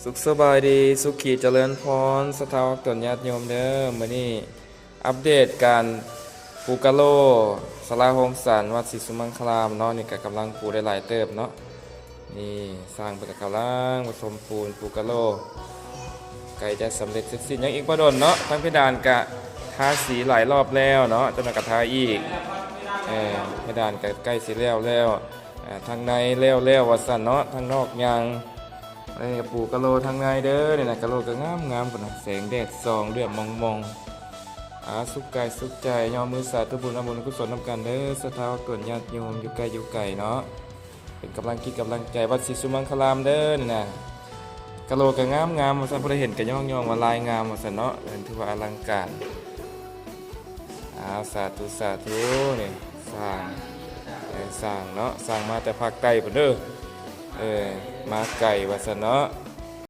ສຸກສະບາຍດີ ສຸຂີຈະເລີນພອນ ສັດທາອອກຕົນຍາດໂຍມເດີ. ມື້ນີ້ອັບເດດການປູກະໂລສາລາໂຮມສັນ ວັດສີສຸມັງຄະລາມເນາະ. ນີ້ກະກຳລັງປູໄດ້ຫຼາຍເຕີບເນາະ. ນີ້ຊ່າງເພິ່ນກະກຳລັງປະສົມປູນປູກະໂລ ໃກ້ຈະສຳເລັດເສັດສິ້ນ ຍັງອີກບໍ່ດົນເນາະ. ທາງເພດານກະທາສີຫຼາຍລອບແລ້ວເນາະ ຈັກໜ່ອຍກະທາອີກ. ເອີ ເພດານກະໃກ້ຊິແລ້ວແລ້ວ ອ່າ ທາງໃນແລ້ວແລ້ວວ່າຊັ້ນເນາະ ທາງນອກຍັງ. ອັນນີ້ກະປູກະໂລທາງໃນເດີ. ນີ້ນະ ກະໂລກະງາມໆ ພຸ້ນນະ ແສງແດດສ່ອງເຫຼື້ອມມອງໆ. ອ່າ ສຸກກາຍສຸກໃຈ ຍໍມືສາທຸບຸນ ທຳບຸນກຸສົນນຳກັນເດີ ສັດທາອອກຕົນຍາດໂຍມຢູ່ໃກ້ຢູ່ໄກເນາະ. ເປັນກຳລັງຈິດກຳລັງໃຈ ວັດສີສຸມັງຄະລາມເດີ. ນີ້ນະ ກະໂລກະງາມໆ ວ່າຊັ້ນ ຜູ້ໃດເຫັນກະຍ້ອງໆ ວ່າລາຍງາມວ່າຊັ້ນເນາະ. ເອີ ຖືວ່າອະລັງການ. ອ່າ ສາທຸ ສາທຸ. ນີ້ຊ່າງ ເອີ ຊ່າງເນາະ ຊ່າງມາແຕ່ພາກໃຕ້ພຸ້ນເດີ. ເອີ ມາໄກວ່າຊັ້ນເນາະ.